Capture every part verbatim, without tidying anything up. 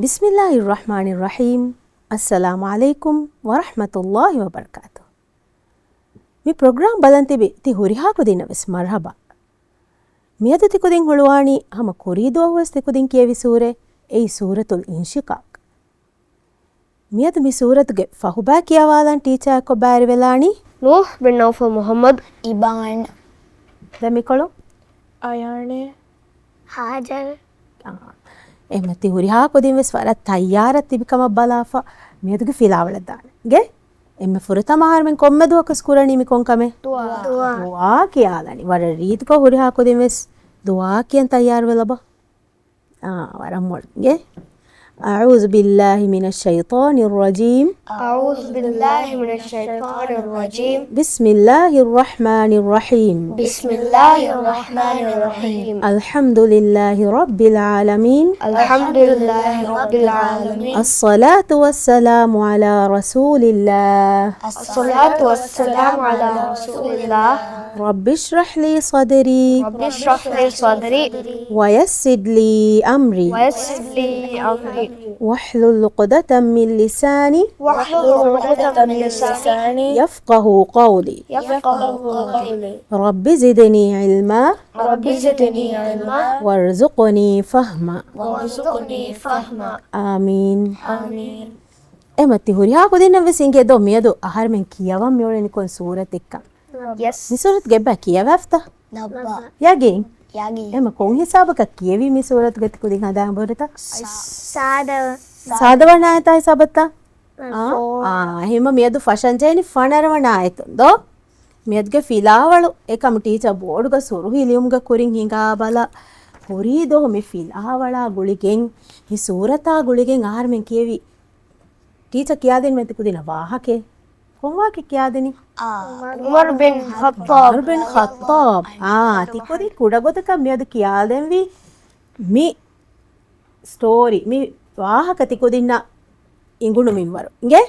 ބިސްމިއްލާހިއްރަޙްމާނިއްރަޙީމް. އައްސަލާމު ޢަލައިކުމް ވަރަޙްމަތުﷲި ވަބަރަކާތުހު. މި ޕްރޮގްރާމް ބަލަން ތިބި ތި ހުރިހާ ކުދިންނަށް ވެސް މަރްޙަބާ. މިއަދު ތިކުދިން ހުޅުވާނީ ހަމަ ކުރީ ދުވަހު ވެސް ތިކުދިން ކިޔެވި ސޫރަ، އެއީ ސޫރަތުލް އިންޝިޤާޤް. މިއަދު މި ސޫރަތުގެ ފަހުބައި ކިޔަވާލަން ޓީޗާއެއްކޮށް ބައިވެރިވެލާނީ ނޫޙް ބިން ނައުފަލް މުޙައްމަދު އިބާން. ދެން މިކޮޅު؟ އަޔާނެ. ހާޖަރު. އާ. އެހެމަ ތި ހުރިހާ ކުދިން ވެސް ވަރަށް ތައްޔާރަށް ތިބި ކަމަށް ބަލާފަ، މިއަދުގެ ފިލާވަޅަށް ދާނެ. ގެ؟ އެންމެ ފުރަތަމަ އަހަރުމެން ކޮންމެ ދުވަހަކުސް ކުރަނީ މި ކޮން ކަމެއް؟ ދުޢާ. ދުޢާ ކިޔާލަނީ. ވަރަށް ރީތިކޮށް ހުރިހާ ކުދިން ވެސް ދުޢާ ކިޔަން ތައްޔާރުވެލަބަ. އާ، ވަރަށް މޮޅަށް. އެ، أعوذ بالله من الشيطان الرجيم. أعوذ بالله من الشيطان الرجيم. بسم الله الرحمن الرحيم. بسم الله الرحمن الرحيم. الحمد لله رب العالمين. الحمد لله رب العالمين. الصلاة والسلام على رسول الله. الصلاة والسلام على رسول الله. رب اشرح لي صدري. رب اشرح لي صدري. ويسر لي أمري. ويسر لي أمري. واحلل عقدة من لساني. واحلل عقدة من لساني. يفقه قولي. يفقه قولي. رب زدني علما. رب زدني علما. وارزقني فهما. وارزقني فهما. آمين. آمين. އެމަ ތި ހުރިހާ ކުދިންނަށް ވެސް އިނގޭ ދޯ މިއަދު އަހަރުމެން ކިޔަވަން މިއުޅެނީ ކޮން ސޫރަތެއްކަން؟ ޔެސް. މި ސޫރަތު ގެއްބަ ކިޔަވާފަތަ؟ ނައްބާ. ޔަގީން؟ ޔަގީން. އެމަ ކޮން ހިސާބަކަށް ކިޔެވީ މި ސޫރަތުގެ ތި ކުދިން ހަނދާން ބޮޑުތަ؟ ސާ-، ސާދަ. ސާދަވަނާ އެތާ ހިސާބަށްތަ؟ އާ. އާ، އެހެމަ މިއަދު ފަށަން ޖެހެނީ ފަނަރަވަނާ އެތުން ދޯ؟ މިއަދުގެ ފިލާވަޅު އެކަމު ޓީޗަރ ބޯޑުގަ ސުރުހި ލިޔުމުގެ ކުރިން ހިނގާ ބަލަ، ކުރީ ދުވަހު މި ފިލާވަޅާ ގުޅިގެން، މި ސޫރަތާ ގުޅިގެން އަހަރުމެން ކިޔެވި. ޓީޗަރ ކިޔާދިން މެ ތިކުދިންނަށް ވާހަކައެއް. ކޮން ވާހަކަ ކިޔާދިނީ؟ އާ، ޢުމަރު ބިން ޚައްޠާބް. ޢުމަރު ބިން ޚައްޠާބް. އާ، ތިކުދިން ކުޑަގޮތަކަށް މިއަދު ކިޔާދެންވީ މި ސްޓޯރީ، މި ވާހަކަ ތިކުދިންނަށް އިނގުނު މިންވަރު. އިނގޭ؟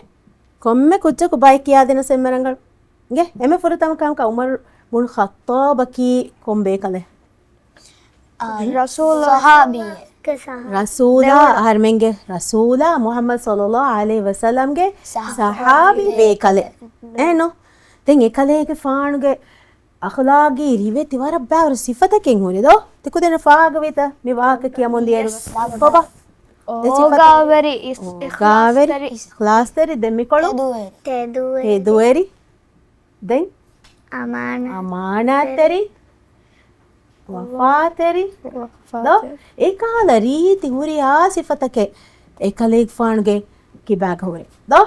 ކޮންމެ ކުއްޖަކު ބައެއް ކިޔާދިނަސް އެންމެ ރަނގަޅު. އިނގޭ؟ އެންމެ ފުރަތަމަ ކަމަކަށް ޢުމަރު ބުން ޚައްޠާބަކީ ކޮން ބޭކަލެއް؟ އާ، ރަސޫލާ. ޞަޙާބީ. ރަސޫލާ އަހަރުމެންގެ ރަސޫލާ މުޙައްމަދު ޞައްލައްލާހު ޢަލައިހި ވަސައްލަމްގެ ޞަޙާބީ ބޭކަލެއް. އެހެންނު؟ ދެން އެކަލޭގެފާނުގެ އަޚްލާގީ ރިވެތި ވަރަށް ބާރު ސިފަތަކެއް ހުރި ދޯ؟ ތިކުދިންނަށް ފާހަގަވީތަ މި ވާހަކަ ކިޔަމުން ދިޔައިރު؟ ކޮބާ؟ އެ ސިފަތައް؟ އޯގާވެރި، އިސް-، އޯގާވެރި، އިޚްލާޞްތެރި. އިޚްލާޞްތެރި. ދެން މިކޮޅު؟ ތެދުވެރި. ތެދުވެރި. ދެން؟ އަމާނާ-، އަމާނާތްތެރި. ވަފާތެރި. ވަފާތެރި. ދޯ؟ އެކަހަލަ ރީތި ހުރިހާ ސިފަތަކެއް އެކަލޭގެފާނުގެ ކިބާގަ ހުރޭ. ދޯ؟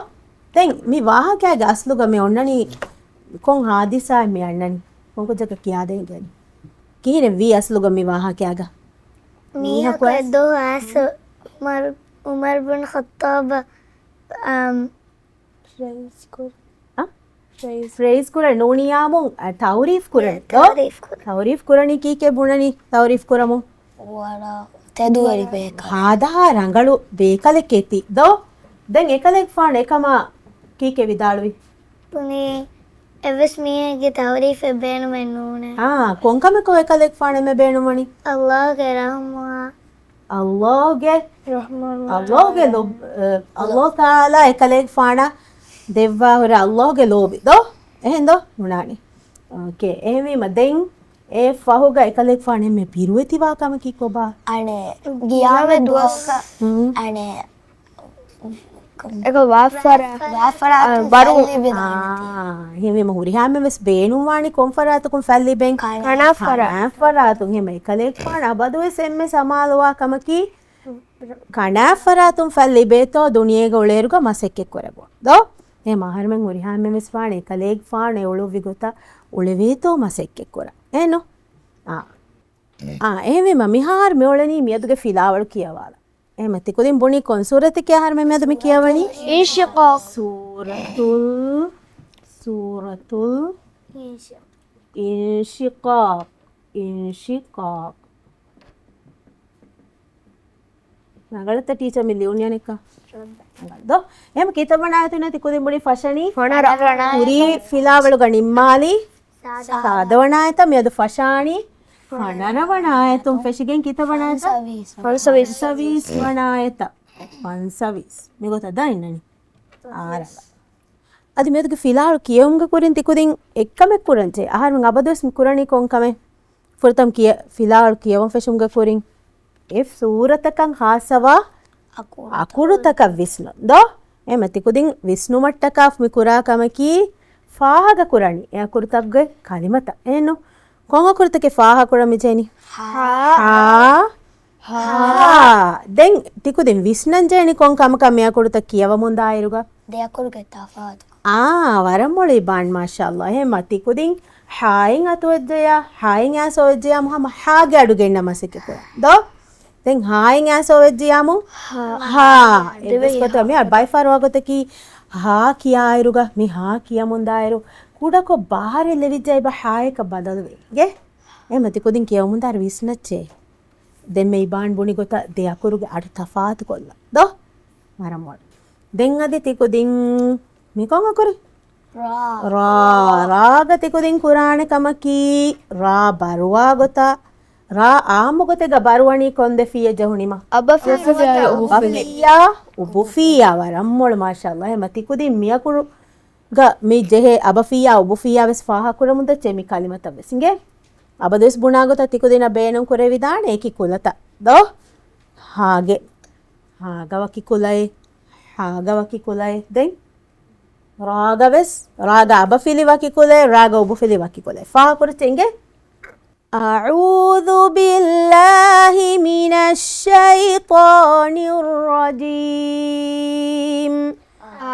ދެން މި ވާހަކައިގެ އަސްލުގަ މި އޮންނަނީ ކޮން ހާދިސާއެއް މި އަންނަނީ؟ ކޮން ކުއްޖަކަށް ކިޔާދޭން ގެން؟ ކިހިނެއް ވީ އަސްލުގަ މި ވާހަކައިގަ؟ މީހަކު މީހަކު އެއް ދުވަސް އުމަރު، އުމަރު ބުން ޚައްޠާބަށް، އަމް، ފްރައިޒް ކުރ-، އަ؟ ފްރައިޒް. ފްރައިޒް ކުރަން ނޫނިޔާމުން، އަ، ތަޢުރީފް ކުރަން. ތަޢުރީފް ކުރަން. ތަޢުރީފް ކުރަނީ ކީކޭ ބުނަނީ؟ ތަޢުރީފް ކުރަމުން. ވަރަށް ތެދުވެރި ބޭކަލެއް. ހާދަހާ ރަނގަޅު ބޭކަލެކޭ ތި. ދޯ؟ ދެން އެކަލޭގެފާނު އެކަމާ ކީކޭ ވިދާޅުވި؟ ބުނީ އެއްވެސް މީހެއްގެ ތަޢުރީފެއް ބޭނުމެއް ނޫނޭ. އާ، ކޮންކަމެއްކޮށް އެކަލޭގެފާނު އެންމެ ބޭނުންވަނީ؟ ﷲގެ ރަޙްމާ. ﷲގެ، ރަޙްމާ. ﷲގެ ލޯބި، އަ، ﷲ ތަޢާލާ އެކަލޭގެފާނަށް ދެއްވާ ހުރެ ﷲގެ ލޯބި. ދޯ؟ އެހެން ދޯ؟ ބުނާނީ. އޯކޭ. އެހެންވީމަ ދެން އެ ފަހުގަ އެކަލޭގެފާނު އެންމެ ބިރުވެތިވާ ކަމަކީ ކޮބާ؟ އަނެއް ގިޔާމަތް ދުވަސް، ހުން. އަނެއް އެކަ ވާފަރާ-، ވާފަރާތު އަ، ބަރު-، ފައްލި ބެދާނެތީ. އާ، އެހެންވީމަ ހުރިހާމެން ވެސް ބޭނުންވާނީ ކޮން ފަރާތަކުން ފައްލި ބެން؟ ކަނާ ފަރާ-، ކަނާ ފަރާތުން. އެހެން އެކަލޭގެފާނު އަބަދުވެސް އެންމެ ސަމާލުވާ ކަމަކީ ކަނާ ފަރާތުން ފައްލި ބޭތޯ ދުނިޔޭގަ އުޅޭއިރުގަ މަސައްކަތް ކުރެވުން. ދޯ؟ އެހެން އަހަރުމެން ހުރިހާމެން ވެސް ވާނެ އެކަލޭގެފާނު އެ އުޅުއްވި ގޮތަށް އުޅެވޭތޯ މަސައްކަތް ކުރަން. އެހެންނު؟ އާ. އާ، އެހެންވީމަ މިހާރު މިއުޅެނީ މިއަދުގެ ފިލާވަޅު ކިޔަވާލަން. އެހެމަ ތިކުދިން ބުނީ ކޮން ސޫރަތެކޭ އަހަރުމެން މިއަދު މި ކިޔަވަނީ؟ އިންޝިޤާޤް. ސޫރަތުލް، ސޫރަތުލް އިންޝިޤާޤް. އިންޝިޤާޤް. ރަނގަޅަށްތަ ޓީޗަރ މި ލިޔުން ޔަނިކަ؟ ރަނގަޅު ދޯ؟ އެހެމަ ކިތައް ވަނަ އާޔަތުން ތިކުދިން ބުނީ ފަށަނީ؟ ފަނަރަވަނަ. ކުރީ ފިލާވަޅުގަ ނިންމާލީ؟ ސާދަ. ސާދަވަނަ އާޔަތަށް. މިއަދު ފަށާނީ ފަނަރަވަނަ އާޔަތުން ފެށިގެން ކިތައް ވަނަ އާޔަތަށް؟ ފަންސަވީސް. ފަންސަވީސް ވަނަ އާޔަތަށް. ފަންސަވީސް. މިގޮތަށް ދާ އިންނަނީ. އާރަ. އަދި މިއަދުގެ ފިލާވަޅު ކިޔެވުމުގެ ކުރިން ތިކުދިން އެއްކަމެއް ކުރަންޖެ. އަހަރުމެން އަބަދުވެސް މި ކުރަނީ ކޮން ކަމެއް؟ ފުރަތަމަ ކިޔަ-، ފިލާވަޅު ކިޔަވަން ފެށުމުގެ ކުރިން އެ ސޫރަތަކަށް ހާއްސަވާ އަކުރުތަކަށް ވިސްނުން ދޯ؟ އެމަ ތިކުދިން ވިސްނުމަށްޓަކާ މި ކުރާ ކަމަކީ ފާހަގަ ކުރަނީ އެ އަކުރުތަކުގެ ކަލިމަތައް. އެހެންނު؟ ކޮން އަކުރުތަކެއް ފާހަގަ ކުރަން މިޖެހެނީ؟ ހާ. ހާ. ހާ. ދެން ތިކުދިން ވިސްނަން ޖެހެނީ ކޮން ކަމަކަށް މި އަކުރުތައް ކިޔަވަމުންދާއިރުގަ؟ ދެ އަކުރުގެ ތަފާތު. އާ، ވަރަށް މޮޅު އިބާން، މާޝާﷲ. އެހެންމަ ތިކުދިން ހާއިން އަތުވެއްޖެޔާ، ހާއިން އާސޯ ވެއްޖެޔާމު ހަމަ ހާގެ އަޑު ގެންނަ މަސައްކަތް ކުރަން. ދޯ؟ ދެން ހާއިން އާސޯ ވެއްޖެޔާމު؟ ހާ. ހާ. އެއްވެސް ގޮތަށް މި ބައި ފަރުވާ ގޮތަކީ ހާ ކިޔާއިރުގަ މި ހާ ކިޔަމުންދާއިރު ކުޑަކޮށް ބާރެއް ލެވިއްޖެ އިބަ ހާއަކަށް ބަދަލުވޭ. ގެ؟ އެހެންމަ ތިކުދިން ކިޔަމުންދާއިރު ވިސްނައްޗޭ. ދެން މި އިބާން ބުނި ގޮތަށް ދެ އަކުރުގެ އަޑު ތަފާތު ކޮށްލަން. ދޯ؟ ވަރަށް މޮޅު. ދެން އަދި ތިކުދިން މި ކޮން އަކުރެއް؟ ރާ. ރާ. ރާގަ ތިކުދިން ކުރާނެ ކަމަކީ ރާ ބަރުވާ ގޮތަށް. ރާ އާއްމު ގޮތެއްގަ ބަރުވަނީ ކޮން ދެ ފީއެއް ޖެހުނީމަ؟ އަބަފީ. އަބަފީ، އުބުފީ. އަބަފީ، އުބުފީ. ވަރަށް މޮޅު، މާޝާﷲ. އެހެންމަ ތިކުދިން މި އަކުރު ގަ މި ޖެހޭ އަބަފިއްޔާ އުބުފިއްޔާ ވެސް ފާހަގަކުރަމުން ދެއްޗޭ މި ކަލިމަތައް ވެސް އިނގޭ. އަބަދުވެސް ބުނާ ގޮތަށް ތިކުދިންނަށް ބޭނުން ކުރެވިދާނެ އެކި ކުލަތައް ދޯ؟ ހާގެ. ހާގަ ވަކި ކުލައެއް. ހާގަ ވަކި ކުލައެއް. ދެން ރާގަ ވެސް، ރާގަ އަބަފިލި ވަކި ކުލައެއް، ރާގަ އުބުފިލި ވަކި ކުލައެއް. ފާހަގަކުރައްޗޭ އިނގޭ. أعوذ بالله من الشيطان الرجيم.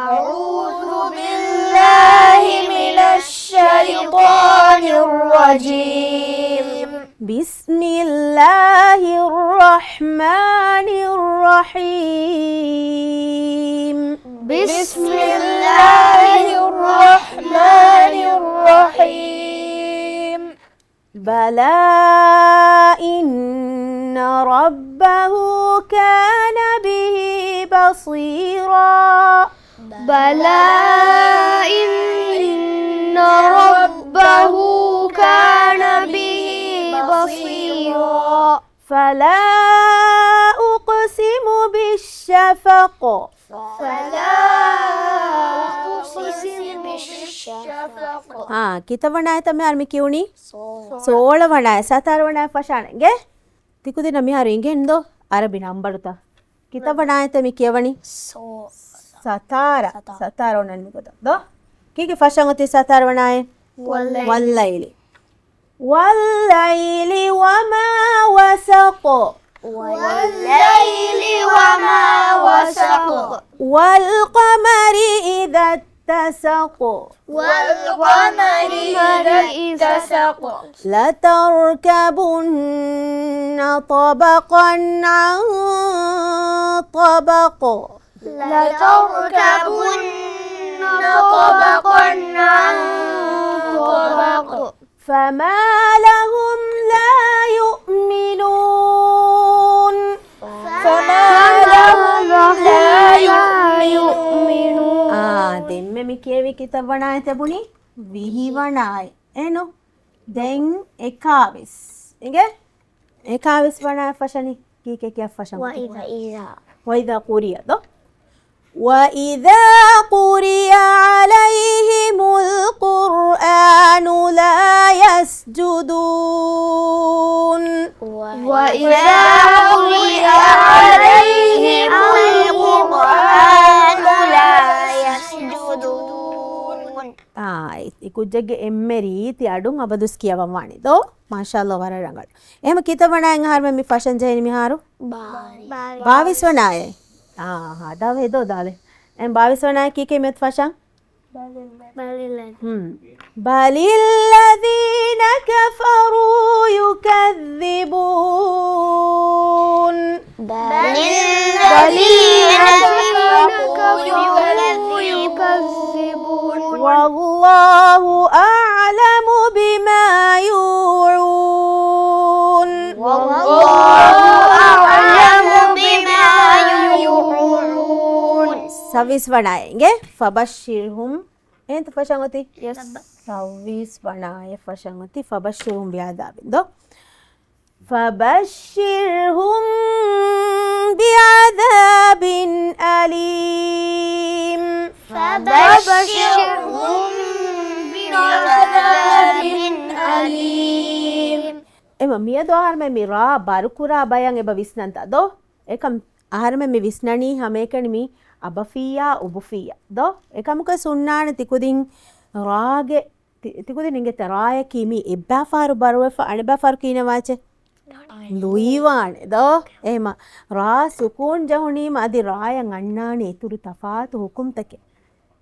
أعوذ بالله من الشيطان الرجيم. بسم الله الرحمن الرحيم. بسم الله الرحمن الرحيم. بلى إن ربه كان به بصيرا. بلى إن ربه كان به بصيرا. فلا أقسم بالشفق. فلا أقسم بالشفق. އާ، ކިތައް ވަނަ އާޔަތެއް މިހާރު މި ކިޔުނީ؟ ސޯ. ސޯޅަ ވަނަ އާޔަތް، ސަތާރަ ވަނަ އާޔަތް ފަށާނެ އިނގޭ. ތިކުދިންނަށް މިހާރު އިނގެން ދޯ އަރަބި ނަންބަރުތައް. ކިތައް ވަނަ އާޔަތެއް މި ކިޔަވަނީ؟ ސޯ. ސަތާރަ. ސަތާރަ. ސަތާރަ އޮންނަން މިގޮތަށް ދޯ. ކީކޭ ފަށަން އޮތީ ސަތާރަ ވަނަ އާޔަތް؟ والليل. والليل. والليل وما وسق. والليل وما وسق. والقمر إذا اتسق. والقمر إذا اتسق. لتركبن طبقا عن طبق. لتركبن طبقا عن طبق. فما لهم لا يؤمنون. فما لهم لا يؤمنون. އާ، ދެންމެ މި ކިޔެވި ކިތައް ވަނަ އާޔަތެއް ބުނީ؟ ވިހި ވަނަ އާޔަތް. އެނު؟ ދެން އެކާވީސް. އިނގޭ؟ އެކާވީސް ވަނަ އާޔަތް ފަށަނީ. ކީކޭ ކިޔަން ފަށަން އޮތީ؟ وإذا، إذا. وإذا قرئ. وإذا قرئ عليهم القرآن لا يسجدون. وإذا قرئ عليهم القرآن لا يسجدون. އާ، އެ، އެ ކުއްޖެއްގެ އެންމެ ރީތި އަޑުން އަބަދުސް ކިޔަވަން ވާނެ ދޯ؟ މާޝާﷲ، ވަރަށް ރަނގަޅު. އެހެމަ ކިތައް ވަނަ އާޔަތް އަހަރުމެން މި ފަށަން ޖެހެނީ މިހާރު؟ ބާވީސް. ބާވީސް ވަނަ އާޔަތް. އާ، ހާ، ދާ ވޭ ދޯ ދާލެ. އެން ބާވީސް ވަނަ އާޔަތް ކީކޭ މިއަދު ފަށަން؟ ހުން. بل الذين كفروا يكذبون. بل الذين كفروا يكذبون. والله أعلم بما يوعون. والله أعلم بما يوعون. ސައްވީސް ވަނަ އާޔަތް އިނގޭ. فبشرهم. އެހެންތަ ފަށަން އޮތީ؟ ޔެސް. ސައްވީސް ވަނަ އާޔަތް ފަށަން އޮތީ. فبشرهم بعذاب ދޯ؟ فبشرهم بعذاب أليم. فبشرهم بعذاب أليم. އެމަ މިއަދު އަހަރުމެން މި ރާ ބަރުކުރާ ބަޔަށް އެބަ ވިސްނަންތަ ދޯ؟ އެކަމް އަހަރުމެން މި ވިސްނަނީ ހަމައެކަނި މި އަބަފިއްޔާ އުބުފިއްޔާ ދޯ؟ އެކަމަކުވެސް ހުންނާނެ ތިކުދިން ރާގެ ތި-، ތިކުދިން އިނގޭތަ ރާޔަކީ މީ އެއްބާފާރު ބަރުވެފަ އަނެއްބާފާރު ކިހިނެއް ވާޗެއް؟ ލުއިވާނެ ދޯ؟ އެހެމަ ރާ ސުކޫން ޖެހުނީމަ އަދި ރާޔަށް އަންނާނެ އިތުރު ތަފާތު ހުކުމްތަކެއް.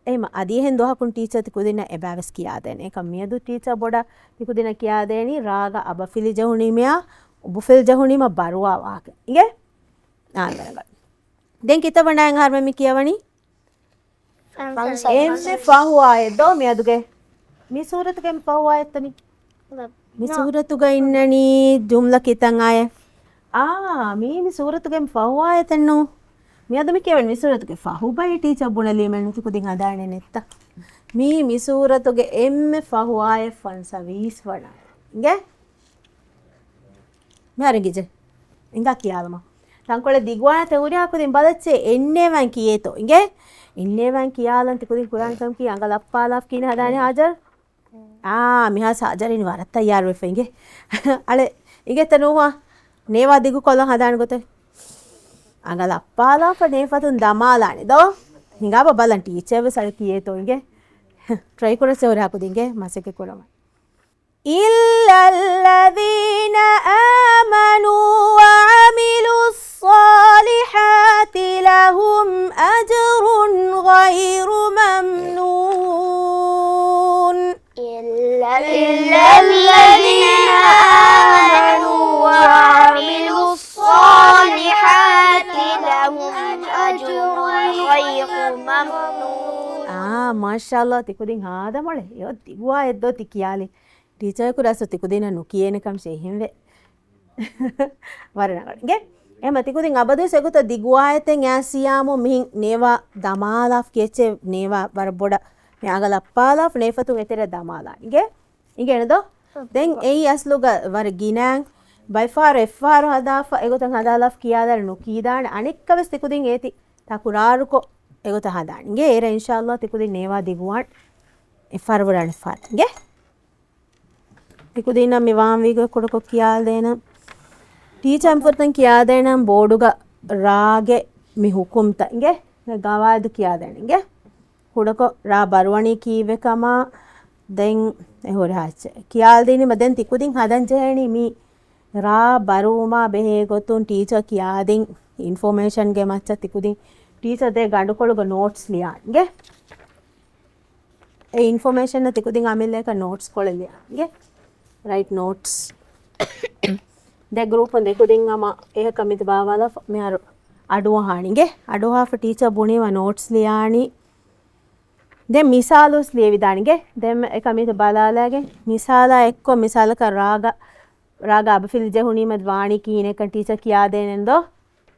އެހެމަ އަދި އެހެން ދުވަހަކުން ޓީޗަރ ތިކުދިންނަށް އެބައިވެސް ކިޔާދޭނެ. އެކަމް މިއަދު ޓީޗަރ ބޮޑަށް ތިކުދިންނަށް ކިޔާދޭނީ ރާގަ އަބަފިލި ޖެހުނީމަޔާ އުބުފިލް ޖެހުނީމަ ބަރުވާ ވާހަކަ. އިނގޭ؟ އާ، ދެން ކިތައް ވަނާއެއް އަހަރުމެން މި ކިޔަވަނީ؟ އެންމެ ފަހު އާޔަތް ދޯ މިއަދުގެ؟ މި ސޫރަތުގެ އެންމެ ފަހު އާޔަތްތަ މި؟ މި ސޫރަތުގަ އިންނަނީ ޖުމްލަ ކިތަން އާޔަތް؟ އާ، މީ މި ސޫރަތުގެ އެންމެ ފަހު އާޔަތެއްނު؟ މިއަދު މި ކިޔަވަނީ މި ސޫރަތުގެ ފަހު ބައި ޓީޗަރ ބުނެލީމެއްނު ތިކުދިން ހަދާނެ ނެތްތަ؟ މީ މި ސޫރަތުގެ އެންމެ ފަހު އާޔަތް ފަންސަވީސް ވަނަ. އިނގޭ؟ މިހާރު އިނގިއްޖެ. އިނގާ ކިޔާލަމާ. ތަންކޮޅެއް ދިގުވާނެތެ ހުރިހާ ކުދިން ބަލައްޗޭ އެންނޭވަން ކިޔޭތޯ. އިނގޭ؟ އެންނޭވަން ކިޔާލަން ތިކުދިން ކުރާން ކަމަކީ އަނގަލަ އައްޕާލާފަ ކިހިނެއް ހަދާނެ ހާޖަރު؟ އާ، މިހާ ހާޖަރު އިން ވަރަށް ތައްޔާރުވެފަ އިނގޭ. އަޅެ، އިނގޭތަ ނޫހާ؟ ނޭވާ ދިގުކޮށްލަން ހަދާނެ ގޮތެއް. އަނގަލަ އައްޕާލާފަ ނޭފަތުން ދަމާލާނެ ދޯ. ހިނގާބަ ބަލަން ޓީޗަރ ވެސް އަޅެ ކިޔޭތޯ އިނގޭ. ޓްރައި ކުރަސް ހުރިހާ ކުދިންގެ މަސައްކަތް ކުރަމަށް. إلا الذين آمنوا وعملوا الصالحات لهم أجر غير ممنون. إلا الذين آمنوا وعملوا الصالحات لهم أجر غير ممنون. އާ، މާޝާﷲ، ތިކުދިން ހާދަ މޮޅެ. އެއޮ ދިގު އާޔަތް ދޯ ތި ކިޔާލި. ޓީޗަރަކު ރަސް ތިކުދިންނަށް ނުކިޔޭނެ ކަމަށް އެހެންވެ. ވަރަށް ރަނގަޅު. އިނގޭ؟ އެހެމަ ތިކުދިން އަބަދުވެސް އެގޮތަށް ދިގު އާޔަތެއް އައިސް ސިޔާމު މިހިން ނޭވާ ދަމާލާފަ ކިޔައްޗޭ ނޭވާ ވަރަށް ބޮޑަށް މި އަނގަލަ އައްޕާލާފަ ނޭފަތުން އެތެރެ ދަމާލާ. އިނގޭ؟ އިނގޭނެ ދޯ؟ ދެން އެއީ އަސްލުގަ ވަރަށް ގިނައިން ބައިފާރު އެއްފާރު ހަދާފަ އެގޮތަށް ހަދާލާފަ ކިޔާލާނެ ނުކީދާނެ. އަނެއްކާވެސް ތިކުދިން އޭތި ތަކުރާރުކޮށް އެގޮތަށް ހަދާނެ. އިނގޭ؟ އޭރަށް އިންޝާﷲ ތިކުދިން ނޭވާ ދިގުވާން އެއްފާރު ވަރަށް އަނެއްފާރު. އިނގޭ؟ ތިކުދީންނަށް މި ވާންވީގޮތް ކުޑަކޮށް ކިޔާދޭނަން. ޓީޗަރ އެންފުރަތަން ކިޔާދޭނަން ބޯޑުގަ ރާގެ މި ހުކުމްތައް އިނގޭ؟ ގަވާއިދު ކިޔާދޭނަން އިނގޭ؟ ކުޑަކޮށް ރާ ބަރުވަނީ ކީއްވެ ކަމާ ދެން އެ ހުރިހާ އެއްޗެއް ކިޔާދިނީމަ ދެން ތިކުދިން ހަދަން ޖެހޭނީ މި ރާ ބަރުވުމާ ބެހޭ ގޮތުން ޓީޗަރ ކިޔާދިން އިންފޮމޭޝަންގެ މައްޗަށް ތިކުދިން ޓީޗަރ ދޭ ގަނޑުކޮޅުގަ ނޯޓްސް ލިޔާން އިނގޭ؟ އެ އިންފޮމޭޝަން ތިކުދިން އަމިއްލައަކަށް ނޯޓްސް ކޮޅެއް ލިޔާން އިނގޭ؟ ރައިޓް ނޯޓްސް. ދެ ގްރޫޕުން ދެކުދިން ހަމަ އެހަކަ މިތި ބާވާލާފަ މިހާރު އަޑުއަހާނި އިނގޭ؟ އަޑުއަހާފަ ޓީޗަރ ބުނީމަ ނޯޓްސް ލިޔާނީ. ދެން މިސާލުސް ލިޔެވިދާނެ އިނގޭ؟ ދެން އެކަ މިތި ބަލާލައިގެން މިސާލާ އެއްކޮށް މިސާލަކަށް ރާގަ، ރާގަ އަބަފިލި ޖެހުނީމަ ވާނީ ކިހިނެއްކަން ޓީޗަރ ކިޔާދޭނެން ދޯ؟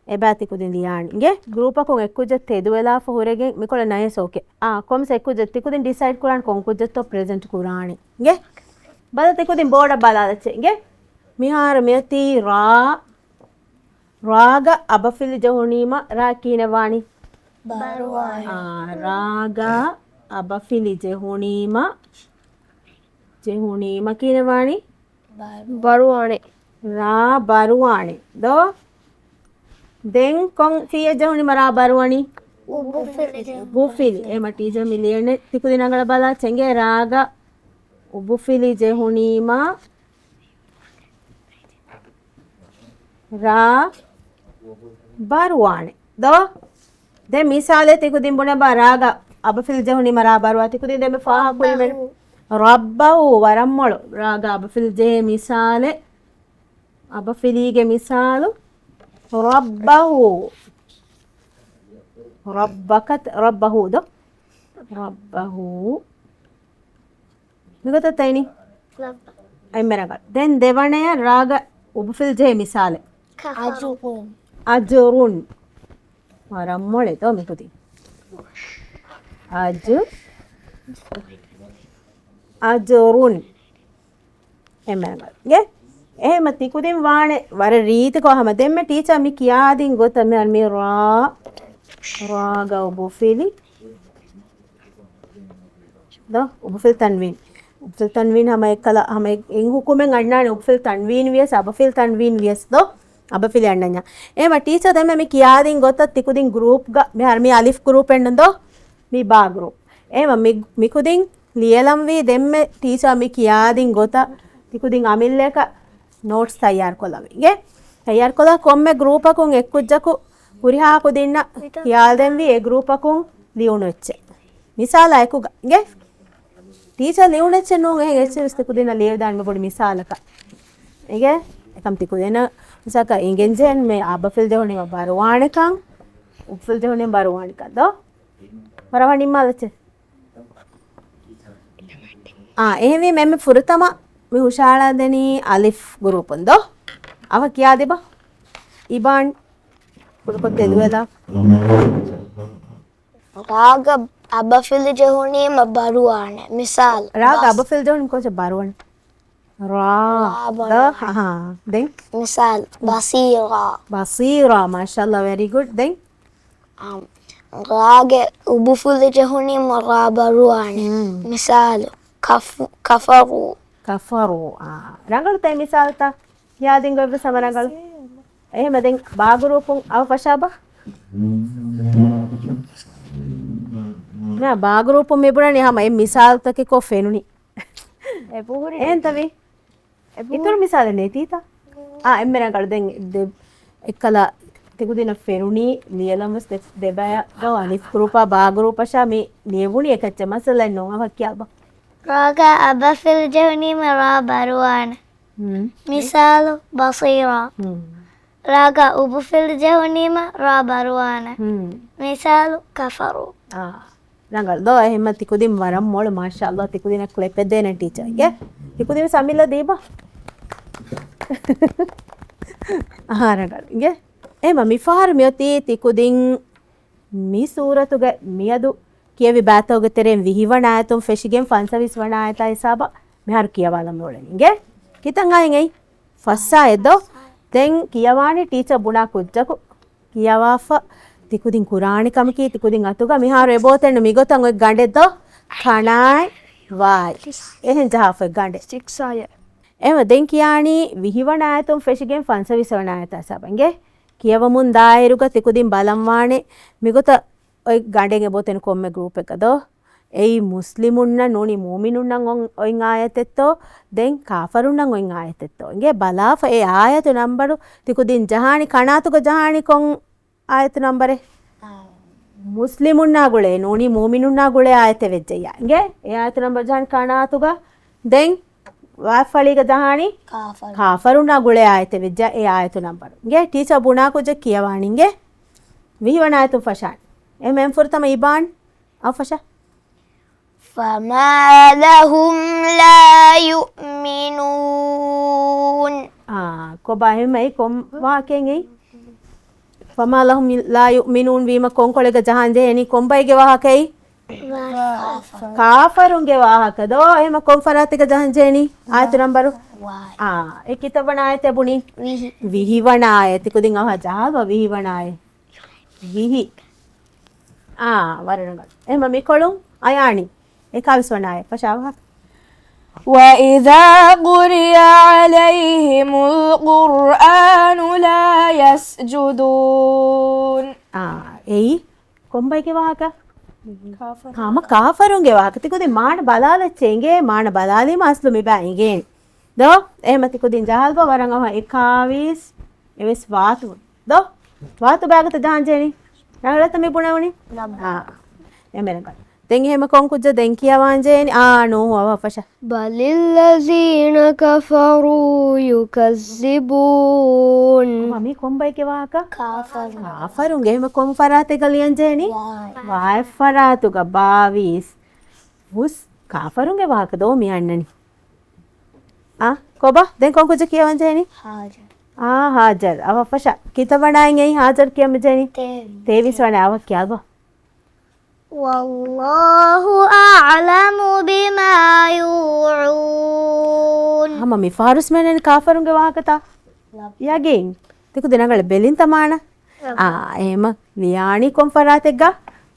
އެބައި ތިކުދިން ލިޔާނީ އިނގޭ؟ ގްރޫޕަކުން އެއްކުއްޖެއް ތެދުވެލާފަ ހުރެގެން މިކޮޅަށް ނައިސް އޯކޭ. އާ، ކޮންމެސް އެއްކުއްޖެއް ތިކުދިން ޑިސައިޑް ކުރާން ކޮން ކުއްޖެއްތޯ ޕްރެޒެންޓް ކުރާނީ އިނގޭ؟ ބަލަ ތިކުދިން ބޯޑަށް ބަލާލައްޗޭ އިނގޭ؟ މިހާރު މިއޮތީ ރާ، ރާގަ އަބަފިލި ޖެހުނީމަ ރާ ކިހިނެއް ވާނީ؟ ބަރުވާނެ. އާ، ރާގަ އަބަފިލި ޖެހުނީމަ، ޖެހުނީމަ ކިހިނެއް ވާނީ؟ ބަރުވާނެ. ރާ ބަރުވާނެ ދޯ؟ ދެން ކޮން ފިޔަ ޖެހުނީމަ ރާ ބަރުވަނީ؟ އުބުފިލި. އުބުފިލި. އެމަ ޓީޗަރ މި ލިޔަނެ ތިކުދިން ރަނގަޅަށް ބަލާ އެނގޭ ރާގަ އުބުފިލި ޖެހުނީމަ ރާ ބަރުވާނެ ދޯ؟ ދެން މިސާލެއް ތިކުދިން ބުނެބާ ރާގަ އަބަފިލި ޖެހުނީމަ ރާ ބަރުވާ ތިކުދިން ދެން މި ފާހަގަކުރީމެ. ރައްބަހު. ރައްބަހު ވަރަށް މޮޅު. ރާގަ އަބަފިލި ޖެހޭ މިސާލެއް. އަބަފިލީގެ މިސާލު. ރައްބަހު. ރައްބަކަ، ރައްބަހު ދޯ؟ ރައްބަހު. މިގޮތަށް ތައިނީ؟ އެންމެ ރަނގަޅު. ދެން ދެވަނަޔަށް ރާގަ އުބުފިލް ޖެހޭ މިސާލެއް. އަޖުރުން. އަޖުރުން. ވަރަށް މޮޅެ ދޯ މިކުދިން. އަޖު، އަޖުރުން. އެންމެ ރަނގަޅު. އިނގޭ؟ އެހެމަ ތިކުދިން ވާނެ ވަރަށް ރީތިކޮށް ހަމަ ދެންމެ ޓީޗަރ މި ކިޔާދިން ގޮތަށް މި ރާ، ރާގަ އުބުފިލި. ދޯ؟ އުބުފިލް ތަންވީން. އުބުފިލް ތަންވީން ހަމަ އެއްކަލަ، ހަމަ އެ-، އެއް ހުކުމެއް އަންނާނެ އުބުފިލް ތަންވީން ވިޔަސް، އަބަފިލް ތަންވީން ވިޔަސް ދޯ؟ އަބަފިލި އަންނަންޏާ. އެހެމަ ޓީޗަރ ދެންމެ މި ކިޔާދިން ގޮތަށް ތިކުދިން ގްރޫޕްގަ، މިހާރު މި އަލިފް ގްރޫޕެއް ނޫން ދޯ؟ މި ބާ ގްރޫޕް. އެހެމަ މި، މިކުދިން ލިޔެލަންވީ ދެންމެ ޓީޗަރ މި ކިޔާދިން ގޮތަށް ތިކުދިން އަމިއްލައަކަށް ނޯޓްސް ތައްޔާރުކޮށްލަންވީ. އިނގޭ؟ ތައްޔާރުކޮށްލާ ކޮންމެ ގްރޫޕަކުން އެއްކުއްޖަކު ހުރިހާ ކުދިންނަށް ޚިޔާލް ދެންވީ އެ ގްރޫޕަކުން ލިޔުނު އެއްޗެއް. މިސާލާ އެކުގަ. އިނގޭ؟ ޓީޗަރ ލިޔުނު އެއްޗެއް ނޫން އެހެން އެއްޗެއް ވެސް ތިކުދިންނަށް ލިޔެވިދާނެ މި ބޮޑު މިސާލަކަށް. އިނގޭ؟ އެކަމް ތިކުދިންނަށް މިސާލަކަށް އިނގެންޖެހެން މި އަބަފިލް ޖެހުނީމަ ބަރުވާނެކަން، އުބުފިލް ޖެހުނީމަ ބަރުވާނެކަން ދޯ؟ ވަރަށް ވަނީ މާލެއްޗެއް. އާ، އެހެންވީމަ އެންމެ ފުރަތަމަ މި ހުށަހަޅާދެނީ އަލިފް ގްރޫޕުން ދޯ؟ އަވަ ކިޔާދިބަ. އިބާން ކުޑަކޮށް ތެދުވެލާ. ރާގަ އަބަފިލި ޖެހުނީމަ ބަރުވާނެ. މިސާލު، ރާގަ ބަސް. އަބަފިލި ޖެހުނީ ކޮންޗަ ބަރުވަން؟ ރާ، ރާ ދަ، ބަރުވަން. އަހާ. ދެން؟ މިސާލު، ބަސީރާ. ބަސީރާ، މާޝާﷲ، ވެރީ ގުޑް. ދެން؟ އަމް، ރާގެ އުބުފުލި ޖެހުނީމަ ރާ ބަރުވާނެ. މް. މިސާލު، ކަފު، ކަފަރު. ކަފަރު، އާ. ރަނގަޅު ތައް މިސާލުތައް. ޔާދިން ގޮތްވެސް ހަމަ ރަނގަޅު. އެހެމަ ދެން ބާގުރޫޕުން އަވަފަށާބަ؟ ނާ، ބާގުރޫޕުން މިބުނަނީ ހަމަ އެ މިސާލުތަކެއް ކޮށް ފެނުނީ. އެބަހުރި. އެހެންތަވީ؟ އެބަހުރި. އިތުރު މިސާލެއް ނެތީތަ؟ އާ، އެންމެ ރަނގަޅު. ދެން ދެ-، އެއްކަލަ ތިކުދިނަށް ފެނުނީ ލިޔެލަން ވެސް ދެ-، ދެބަޔަށް ދޯ އަލިފް ގްރޫޕާ ބާ ގްރޫޕަށާ މި ލިޔެވުނީ އެކައްޗެއް މައްސަލައެއް ނޫން. އަވަ ކިޔާބަ. ރާގަ އަބަފިލް ޖެހުނީމަ ރާ ބަރުވާނެ. މް. މިސާލު، ބަސީރާ. މް. ރާގަ އުބުފިލް ޖެހުނީމަ ރާ ބަރުވާނެ. މް. މިސާލު، ކަފަރު. އާ. ރަނގަޅު ދޯ؟ އެހެންމަ ތިކުދިން ވަރަށް މޮޅު، މާޝާﷲ. ތިކުދިނަށް ކްލެޕެއް ދޭނެ ޓީޗަރ. އިނގޭ؟ ތިކުދިން ވެސް އަމިއްލަ ދީބަ. އަހާ، ރަނގަޅު. އިނގޭ؟ އެހެމަ މިފަހަރު މިއޮތީ ތިކުދިން މި ސޫރަތުގެ މިއަދު ކިޔެވި ބައިތަކުގެ ތެރެއިން ވިހި ވަނަ އާޔަތުން ފެށިގެން ފަންސަވީސް ވަނަ އާޔަތާ ހިސާބަށް މިހާރު ކިޔަވާލަން އުޅެނީ. އިނގޭ؟ ކިތަން އައިން އެއީ؟ ފަސް އާޔަތް ދޯ؟ ދެން ކިޔަވާނީ ޓީޗަރ ބުނާ ކުއްޖަކު ކިޔަވާފަ ތިކުދިން ކުރާނެ ކަމަކީ، ތިކުދިން އަތުގަ މިހާރު އެބޯތެން މިގޮތަށް އޮތް ގަނޑެއް ދޯ؟ ކަނާތް ވާތް. އެހެން ޖަހާފަ ގަނޑެއް. ސިކްސް އާޔަތް. އެހެންވެ ދެން ކިޔާނީ ވިހި ވަނަ އާޔަތުން ފެށިގެން ފަންސަވީސް ވަނަ އާޔަތާ ހިސާބަށް. އިނގޭ؟ ކިޔަވަމުން ދާއިރުގަ ތިކުދިން ބަލަންވާނެ މިގޮތަށް އޮތް ގަނޑެއް އެބޯތެން ކޮންމެ ގްރޫޕެއްގަ ދޯ؟ އެއީ މުސްލިމުންނަށް ނޫނީ މުއުމިނުންނަށް އޮން-، އޮތް އާޔަތެއްތޯ؟ ދެން ކާފަރުންނަށް އޮތް އާޔަތެއްތޯ؟ އިނގޭ ބަލާފަ އެ އާޔަތު ނަންބަރު ތިކުދިން ޖަހާނީ ކަނާތުގަ ޖަހާނީ ކޮން އާޔަތު ނަންބަރެއް؟ އާ. މުސްލިމުންނާ ގުޅޭ ނޫނީ މުއުމިނުންނާ ގުޅޭ އާޔަތެއް ވެއްޖެއްޔާ. އިނގޭ؟ އެ އާޔަތު ނަންބަރު ޖަހާނީ ކަނާތުގަ. ދެން ވާފަޅީގަ ޖަހާނީ ކާފަރު. ކާފަރުންނާ ގުޅޭ އާޔަތެއް ވެއްޖެއްޔާ އެ އާޔަތު ނަންބަރު. އިނގޭ؟ ޓީޗަރ ބުނާ ކުއްޖެއް ކިޔަވާނީ. އިނގޭ؟ ވިހި ވަނަ އާޔަތުން ފަށާނެ. އެހެން ފުރަތަމަ އިބާން އަވަފަށާ. فما لهم لا يؤمنون. އާ، ކޮބާ އެހެން އެއީ ކޮން ވާހަކައެއް އެއީ؟ فما لهم لا يؤمنون ވީމަ ކޮންކޮޅެއްގަ ޖަހަން ޖެހެނީ؟ ކޮންބައެއްގެ ވާހަކައެއް؟ ކާފަރުންގެ ވާހަކަ ދޯ؟ އެހެމަ ކޮން ފަރާތެއްގަ ޖަހަން ޖެހެނީ؟ އާޔަތު ނަންބަރު؟ އާ، އެ ކިތައް ވަނަ އާޔަތެއް ބުނީ؟ ވިހި. ވިހި ވަނަ އާޔަތް. ތިކުދިން އަވަހަށް ޖަހާލަ ވިހި ވަނަ އާޔަތް. ވިހި. އާ، ވަރަށް ރަނގަޅު. އެހެމަ މިކޮޅުން އަޔާނީ އެކާވީސް ވަނަ އާޔަތް. ފަށާ އަވަހަށް. وإذا قرئ عليهم القرآن لا يسجدون. އާ، އެއީ ކޮންބައެއްގެ ވާހަކަ؟ ކާފަރު. ހަމަ ކާފަރުންގެ ވާހަކަ. ތިކުދިން މާނަ ބަލާލައްޗޭ އިނގޭ، މާނަ ބަލާލީމަ އަސްލު މިބާ އިނގޭނެ. ދޯ؟ އެހެމަ ތިކުދިން ޖަހާލަބަ ވަރަށް އަވަހަށް އެކާވީސް އެވެސް ވާތު. ދޯ؟ ވާތު ބައިގަތަ ޖަހަން ޖެހެނީ؟ ރަނގަޅަށްތަ މި ބުނެވުނީ؟ ނަމަ. އާ. އެމެ ރަނގަޅު. ދެން އެހެމަ ކޮން ކުއްޖެއް ދެން ކިޔަވާން ޖެހެނީ؟ އާ، ނޫހު އަވަހަށް ފަށާ. بل الذين كفروا يكذبون. ކޮބާ މީ ކޮންބައެއްގެ ވާހަކަ؟ ކާފަރު. ކާފަރުންގެ. އެހެމަ ކޮން ފަރާތެއްގަ ލިޔަން ޖެހެނީ؟ ވާ. ވާ ފަރާތުގަ ބާވީސް. ހުސް ކާފަރުންގެ ވާހަކަ ދޯ މި އަންނަނީ؟ އާ، ކޮބާ؟ ދެން ކޮން ކުއްޖެއް ކިޔަވަން ޖެހެނީ؟ ހާޖަރު. އާ، ހާޖަރު. އަވަހަށް ފަށާ. ކިތައް ވަނަ އާޔަތް އެއީ ހާޖަރު ކިޔަން ޖެހެނީ؟ ތޭވީސް. ތޭވީސް ވަނަ އާޔަތް. އަވަހަށް ކިޔާލަބަ. والله أعلم بما يوعون. މި ފަހަރުސް މޭނެން ކާފަރުންގެ ވާހަކަތަ؟ ޔަގީން. ތިކުދިން ރަނގަޅަށް ބެލިންތަ މާނަ؟ އާ، އެހެމަ ލިޔާނީ ކޮން ފަރާތެއްގަ؟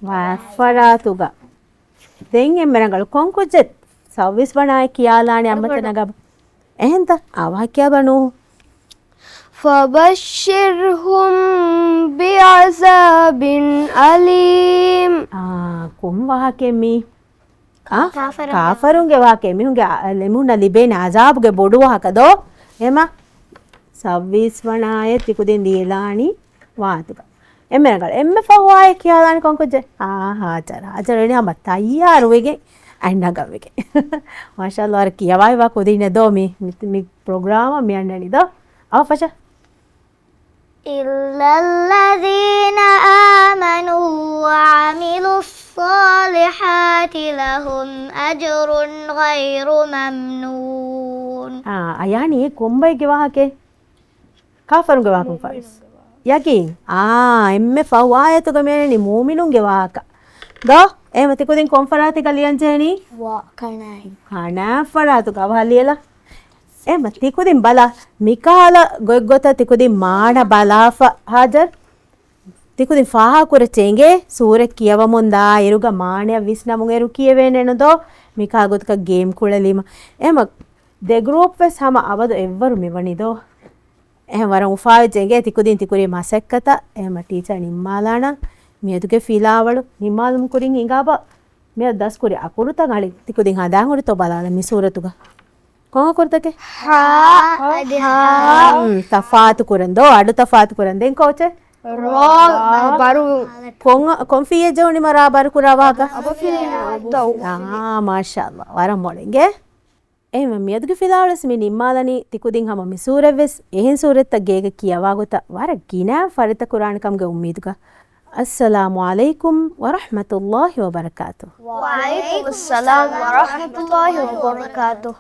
ވާ ފަރާތުގަ. ދެން އެންމެ ރަނގަޅު ކޮން ކުއްޖެއް؟ ސައުވީސް ވަނާއެއް ކިޔާލާނެ އަނބަތަ ނަގަބަ. އެހެންތަ؟ އާ ވާހަކަ ކިޔާބަނޫ. فبشرهم بعذاب أليم. އާ، ކޮން ވާހަކައެއް މީ؟ އާ؟ ކާފަރުންގެ ކާފަރުންގެ ވާހަކައެއް. މީހުންގެ އަ، އެމީހުންނަށް ލިބޭނެ އަޒާބުގެ ބޮޑު ވާހަކަ ދޯ؟ އެމަ ސައުވީސް ވަނާއެއް ތިކުދިން ލިޔެލާނީ ވާތުގަ. އެންމެ ރަނގަޅު. އެންމެ ފަހު އާޔަތް ކިޔާލާނީ ކޮން ކުއްޖެއް؟ އާ، ހާޖަރު. ހާޖަރު އިނީ ހަމަ ތައްޔާރުވެގެން އަތް ނަގަންވެގެން. މާޝާﷲ، ވަރަށް ކިޔަވައިވާ ކުދިންނެއް ދޯ މި، މި، މި ޕްރޮގްރާމަށް މި އަންނަނީ ދޯ. އަވަ ފަށަ. إلا الذين آمنوا وعملوا الصالحات لهم أجر غير ممنون. އާ، އަޔާނީ ކޮންބައެއްގެ ވާހަކައެއް؟ ކާފަރުންގެ ވާހަކަ ފައިސް. ޔަގީން. އާ، އެންމެ ފަހު އާޔަތުގަ މިއަންނަނީ މޫމިނުންގެ ވާހަކަ. ދޯ، އެހެމަ ތިކުދިން ކޮން ފަރާތެއްގަ ލިޔަން ޖެހެނީ؟ ވާ، ކަނާތް. ކަނާތް ފަރާތުގަ އަވަހަށް ލިޔެލާ. އެހެމަ ތިކުދިން ބަލާ، މިކަހަލަ ގޮތްގޮތަށް ތިކުދިން މާނަ ބަލާފަ ހާޖަރު. ތިކުދިން ފާހަގަކުރައްޗޭ އިނގޭ، ސޫރަތް ކިޔަވަމުން ދާ އިރުގަ މާނައަށް ވިސްނަމުން އޭރު ކިޔެވޭނެ ނުދޯ؟ މިކާ ގޮތަކަށް ގޭމް ކުޅެލީމަ. އެހެމަ ދެ ގްރޫޕް ވެސް ހަމަ އަބަދު އެއްވަރު މިވަނީ ދޯ؟ އެހެން ވަރަށް އުފާވެއްޖެ އިނގޭ ތިކުދިން ތިކުރި މަސައްކަތަށް. އެހެމަ ޓީޗަރ ނިންމާލާނަން މިއަދުގެ ފިލާވަޅު ނިންމާލުމުން ކުރިން ހިނގާބަ، މިއަދު ދަސްކުރި އަކުރުތައް އަޅި ތިކުދިން ހަނދާން ހުރިތޯ ބަލާލަން މި ސޫރަތުގަ. ކޮން އަކުރުތަކެއް؟ ހާ. ހާ. ހުން، ތަފާތު ކުރަން ދޯ، އަޑު ތަފާތު ކުރަން. ދެން ކޯޗެއް؟ ރޯ. ބަރު. ކޮން، ކޮން ފީއެއް ޖެހުނީމަ ރާ ބަރުކުރާ ވާހަކަ؟ އަބަފިލާ. އާ، މާޝާﷲ. ވަރަށް މޮޅިނގޭ. އެހެންވެ، މިއަދުގެ ފިލާވަޅުވެސް މި ނިންމާލަނީ، ތިކުދިން ހަމަ މި ސޫރަތްވެސް އެހެން ސޫރަތްތައް ގޭގަ ކިޔަވާ ގޮތަށް ވަރަށް ގިނަ ފަރިތަ ކުރާނެ ކަމުގެ އުއްމީދުގަ. އައްސަލާމު ޢަލައިކުމް ވަރަޙްމަތުﷲ ވަބަރަކާތު. ވަޢަލައިކުމުއްސަލާމް ވަރަޙްމަތުﷲ ވަބަރަކާތު.